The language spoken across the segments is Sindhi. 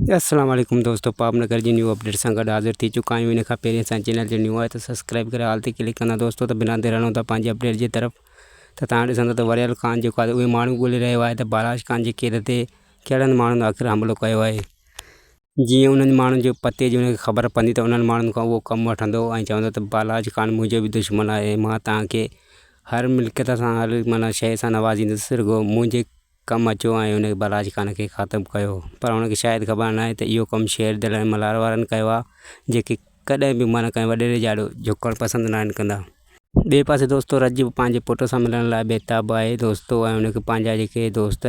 السلام عليڪم دوستو پاپ نگر جي نيو اپڊيٽ سان گڏ حاضر ٿي چڪا آهيون ان کان پهرين اسان چينل تي نيو آهي ته سبسڪرائب ڪري آل تي ڪلڪ ڪندا دوستو ته بنا دير هلون ٿا پنهنجي اپڊيٽ جي طرف ته توهان ڏسندا ته وريل خان جيڪو آهي اهي ماڻهو ڳولي رهيو آهي ته بالاش خان جي قيد تي ڪهڙن ماڻهن آخر حملو ڪيو آهي جيئن انهن ماڻهن جي پتي جي ان کي خبر پوندي ته انهن ماڻهن کان اهو ڪم وٺندو ۽ چوندو ته بالاچ خان منهنجو به دشمن آهي مان توهان کي هر ملڪيت سان هر معنيٰ شيء سان نوازيندس رڳو منهنجي ڪم اچو ۽ ان بلاچ خان کي ختم ڪيو پر هن کي شايد خبر ناهي ته اهو ڪم شير دل ۽ ملهار وارن ڪيو آهي جيڪي ڪڏهن به معنيٰ ڪنهن وڏيري جي آڏو جهڪڻ پسند ناهن ڪندا. ٻئي پاسي دوستو رجب پنهنجي پٽ سان ملڻ لاء بيتاب آهي دوستو ۽ هن کي پنهنجا جيڪي دوست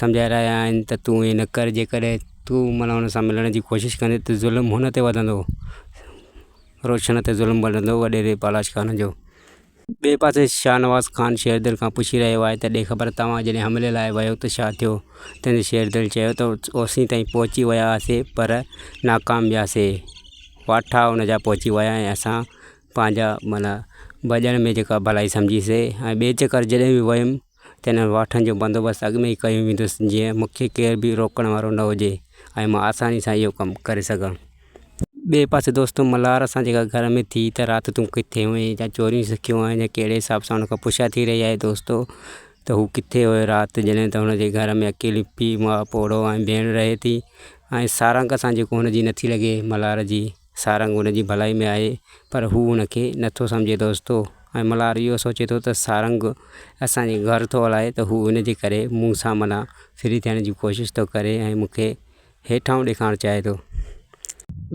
سمجهائي رهيا آهن ته تون ائين نه ڪر جيڪڏهن تون معنيٰ هن سان ملڻ جي ڪوشش ڪندين ته ظلم هن تي وڌندو روشن تي ظلم وڌندو وڏيري بالاچ خان جو. ٻئي پاسي شاهنواز خان شيردل کان پڇي رهيو آهي ته ڏي خبر توهان جڏهن حملي لاء ويو ته ڇا ٿيو؟ تنهن تي شيردل چيو ته اوسين تائين پهچي ويا هئاسي پر ناڪام وياسي. واٺا ان جا پهچي ويا ۽ اسان پنهنجا معنيٰ ڀڄڻ ۾ جيڪا ڀلائي سمجهي سي ۽ ٻئي چڪر جڏهن به ويم ته انهن واٺن جو بندوبست اڳ ۾ ئي ڪيو ويندس جيئن مون کي ڪير به روڪڻ وارو نه هجي ۽ مان آساني سان اهو ڪم ڪري سگهان. ٻئي پاسي دوستو ملهار سان جيڪا گهر ۾ ٿي ته رات تون ڪٿي هئين يا چوريون سکيو آهن يا ڪهڙي حساب سان ان کان پڇا ٿي رهي آهي دوستو ته هو ڪٿي هيو رات جڏهن ته هن جي گهر ۾ اڪيلي پيء ماء پوڙهو ۽ ڀيڻ رهي ٿي ۽ سارنگ سان جيڪو هن جي نٿي لڳي ملهار جي سارنگ هن جي ڀلائي ۾ آهي پر هو هن کي نٿو سمجهي دوستو ۽ ملهار اهو سوچي ٿو ته سارنگ اسان جي گهر ٿو هلائي ته هو ان جي ڪري مون سان معنيٰ فري ٿيڻ جي ڪوشش ٿو ڪري ۽ مون کي هيٺائون ڏيکارڻ چاهي ٿو.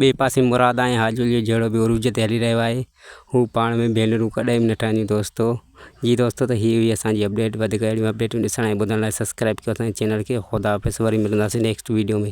ٻئي پاسي مراد ۽ حاجل جو جهيڙو به عروج تي هلي رهيو آهي. هو پاڻ ۾ ڀينرون ڪڏهن به نه ٺهنديون دوستو. جي دوستو ته هي هئي اسان جي اپڊيٽ وڌيڪ اهڙيون اپڊيٽون ڏسڻ ۽ ٻڌڻ لاء سبسڪرائب ڪيو اسان جي چينل کي خدا حافظ وري ملنداسين نيڪسٽ ويڊيو ۾.